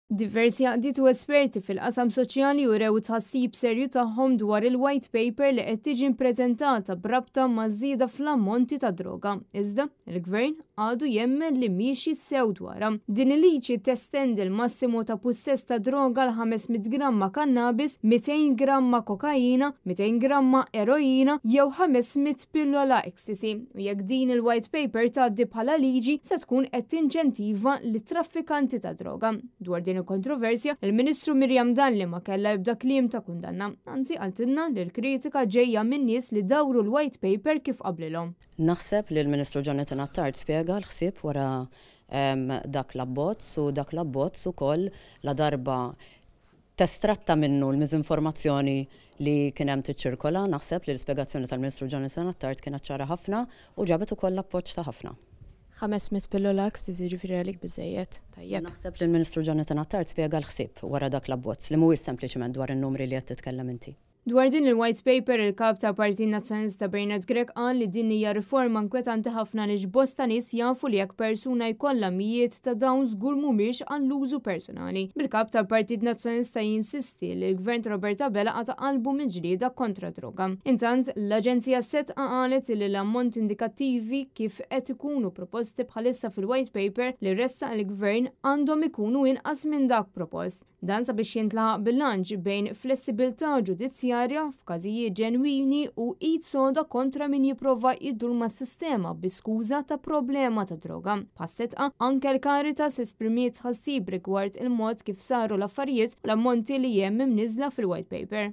Diversi għaqdiet u esperti fil-qasam soċjali urew it-tħassib serju tagħhom dwar il-white paper li qed tiġi ppreżentata b'rabta maż-żieda fl-ammonti ta' droga. Iżda, il-Gvern għadu jemmen li miexi sew dwarha. Din il-liġi testendi l-massimu ta' pussess ta' droga għal 500 gramma kannabis, 200 gramma kokaina, 200 gramma eroina jew 500 pillola ecstasy. U jekk din il-white paper tgħaddi bħala liġi se tkun qed tinċentiva lit-traffikanti ta' droga. Dwar din il-kontroversja, il-Ministru Miriam Dalli ma kellha ebda kliem ta' kundanna. Anzi qaltilna li l-kritika ġejja minn nies li dawru l-white paper kif qablilhom. Naħseb li l-Ministru Jonathan Attard spjega l-ħsieb wara dak l-abbozz u dak l-abbozz ukoll ladarba testratta minnu l-miżinformazzjoni li kien hemm tiċċirkola, naħseb li l-ispjegazzjoni tal-Ministru Jonathan Attard kienet ċara ħafna u ġabet ukoll l-appoġġ ta' ħafna. 500 pillola ecstasy ġifieri għalik biżżejjed. Tajjeb. Naħseb li l-Ministru Jonathan Attard spjega l-ħsieb wara dak l-abbozz li mhuwiex sempliċement dwar in-numri li qed titkellem inti. Dwar din il-white paper, il-Kap tal-Partit Nazzjonalista Bernard Grech qal li din hija riforma inkwetanti ħafna għaliex bosta nies jafu li jekk persuna jkollha mijiet ta' dawn żgur mhumiex għall-użu personali. Bil-Kap tal-Partit Nazzjonalista jinsisti li l-Gvern ta' Robert Abela qata' qalbu mill-ġlieda kontra d-droga. Intant, l-Aġenzija Sedqa qalet li l-ammonti indikattivi kif qed ikunu proposti bħalissa fil-white paper li ressaq il-Gvern għandhom ikunu inqas minn dak propost. Dan sabiex jintlaħaq bilanċ bejn flessibilità ġudizzjarja f'każijiet ġenwini u id soda kontra min jipprova jdur mas-sistema bi skuża ta' problema ta' droga. Bħas-Sedqa, anke l-Caritas esprimiet tħassib rigward il-mod kif saru l-affarijiet u l-ammonti li hemm imniżżla fil-white paper.